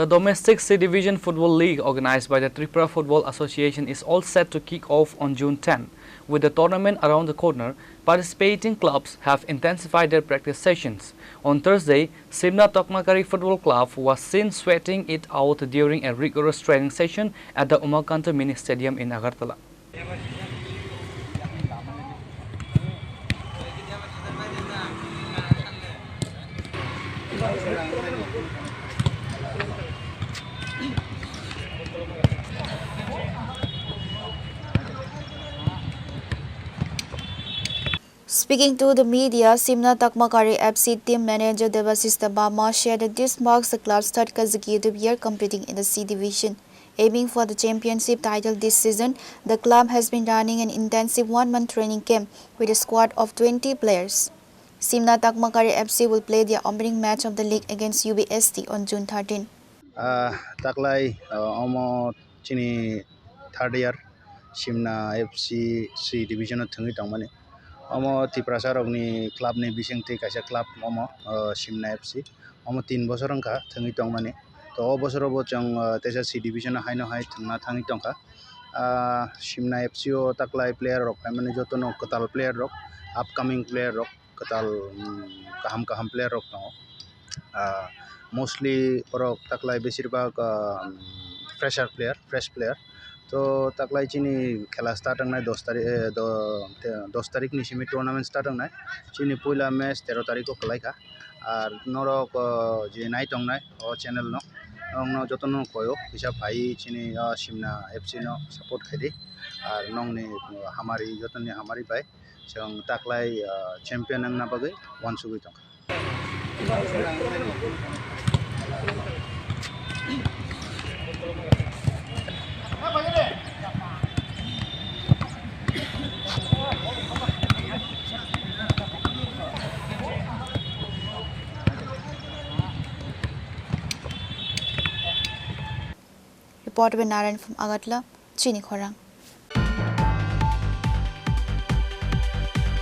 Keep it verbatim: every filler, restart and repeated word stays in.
The domestic C Division Football League organized by the Tripura Football Association is all set to kick off on June ten. With the tournament around the corner, participating clubs have intensified their practice sessions. On Thursday, Simna Takmakari Football Club was seen sweating it out during a rigorous training session at the Umakanta Mini Stadium in Agartala. Speaking to the media, Simna Takmakari F C team manager Debasista Bama shared that this marks the club's third consecutive year competing in the C Division. Aiming for the championship title this season, the club has been running an intensive one-month training camp with a squad of twenty players. Simna Takmakari F C will play their opening match of the league against U B S T on June thirteen. Ah, taklai, ah, omo chini third year Simna F C C division o thwngwi tongmani. Omo Tiprasa rokni club ni bisingtwi kaisa club omo, ah, Simna F C. Omo tin bosor wngkha thwngwi tongmani. To o bosoro bo chwng, ah, teisa C division o haino hai thwngna thangwi tongkha. Ah, Simna F C o taklai player rok phaimani jotono kwtal player rok, upcoming player rok. Kwtal, um, kaham kaham player rok tongo. Ah, mostly borok taklai besir bak, ah, um, fresher player, fresh player. To taklai chini khela start wngnai dos tarik, eh, do-, te-, dos tarik ni simi tournament start wngnai. Chini puila match tero tarik o kwlai kha. Ar norok, oh, je nai tongnai o channel no, norok no joto no koyo kisa phai chini, ah, Simna F C no support khai di. Ar nongni, oh, hamari, joto ni hamari bai. Chwng taklai, ah, champion wngna bagwi uansugwi tongkha. Report by Narayan from Agartala, Chini Khorang.